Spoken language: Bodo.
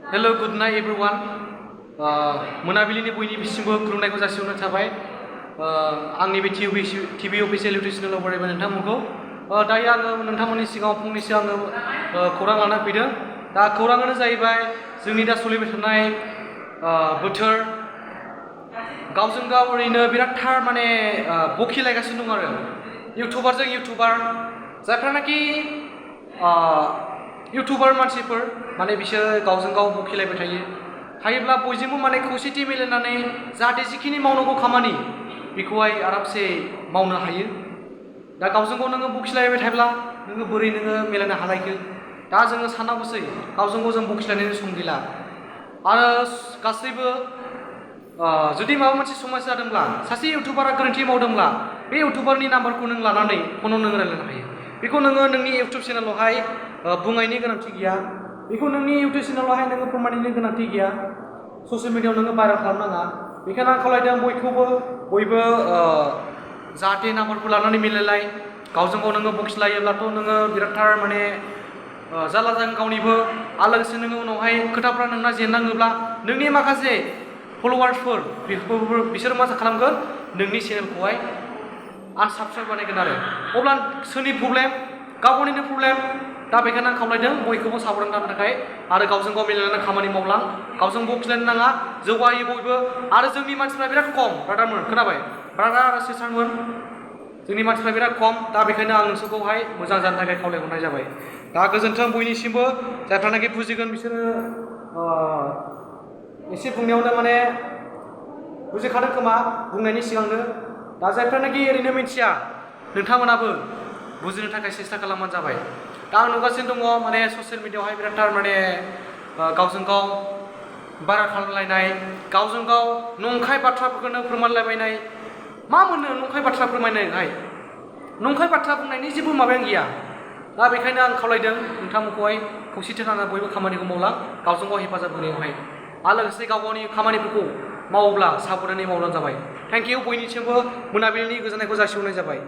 Hello, good night everyone. मोनाबिलिनि बयनिसिमबो खुलुमनायखौ जासिहरनाय थाबाय। आंनि बे TV अफिसियेल YouTube चेनेलाव बरायबाय नोंथांमोनखौ। दायो आङो नोंथांमोननि सिगाङाव फंनैसो आङो खौरां लाना फैदों। दा खौराङानो जाहैबाय जोंनि दा सोलिबाय थानाय बोथोर गावजों गाव ओरैनो बिरादथार माने बखिलायगासिनो दं आरो इउटुबारजों इउटुबार जायफ्रानाखि इउटुबार मानसिफोर माने बिसोर गावजों गाव बखिलायबाय थायोब्ला बयजोंबो माने खौसेथि मिलायनानै जाहाथे जिखिनि मावनांगौ खामानि बेखौहाय आरामसे मावनो हायो। दा गावजों गाव नोङो बखिलायबाय थायोब्ला नोङो बोरै नोङो मिलायनो हालायखो। दा जोङो साननांगौसै गावजों गाव जों बखिलायनायनि सम गैला आरो गासैबो जुदि माबा मोनसे समस्या जादोंब्ला सासे इउटुबारा गोरोन्थि मावदोंब्ला बे इउटुबारनि नाम्बारखौ नों लानानै फनाव नों रायज्लायनो हायो। बेखौ नोङो नोंनि इउटुब चेनेलावहाय बुंनायनि गोनांथि गैया। बेखौ नोंनि इउटुब चेनेलावहाय नोङो फोरमायनायनि गोनांथि गैया। ससियेल मिडियायाव नोङो भाइरेल खालामनाङा। बेखायनो आं खावलायदों बयबो जाहाथे नाम्बारखौ लानानै मिलायलाय गावजों गाव नोङो बखिलायोब्लाथ' नोङो बिरादथार माने जारला जागोन गावनिबो आरो लोगोसे नोङो उनावहाय खोथाफ्रा नोंना जेननाङोब्ला नोंनि माखासे फल'वार्सफोर बिसोर मा खालामगोन नोंनि चेनेलखौहाय आनसाबस्क्राइब बानायगोन आरो अब्ला सोरनि प्रब्लेम गावनिनो प्रब्लेम। दा बेखायनो आं खावलायदों बयखौबो साबधान जानो थाखाय आरो गावजों गाव मिलायनानै खामानि मावलां गावजों बखिलायनो नाङा जौगायो बयबो आरो जोंनि मानसिफ्रा बिराद खम ब्रादारमोन खोनाबाय ब्रादार आरो सिस्टारमोन जोंनि मानसिफ्रा बिराद खम। दा बेखायनो आं नोंसोरखौहाय मोजां जानो थाखाय खावलायहरनाय जाबाय। दा गोजोन्थों बयनिसिमबो जायफ्रानाखि बुजिगोन बिसोरो एसे बुंनायावनो माने बुजिखादों खोमा बुंनायनि सिगांनो। दा जायफ्रानाखि ओरैनो मिथिया नोंथांमोनाबो बुजिनो थाखाय सेस्था खालामबानो जाबाय। दा आं नुगासिनो दङ माने ससियेल मिडियायावहाय बिरादथार माने गावजों गाव बारा खालामलायनाय गावजों गाव नंखाय बाथ्राफोरखौनो फोरमायलायबायनाय मा मोनो नंखाय बाथ्रा फोरमायनायहाय नंखाय बाथ्रा बुंनायनि जेबो माबायानो गैया। दा बेखायनो आं खावलायदों नोंथांमोनखौहाय खौसेथि जानानै बयबो खामानिखौ मावलां गावजों गाव हेफाजाब होनायावहाय आरो लोगोसे गाव गावनि खामानिफोरखौ मावोब्ला साबधानै मावब्लानो जाबाय। थेंक इउ बयनिसिमबो मोनाबिलिनि गोजोननायखौ जासिहरनाय जाबाय।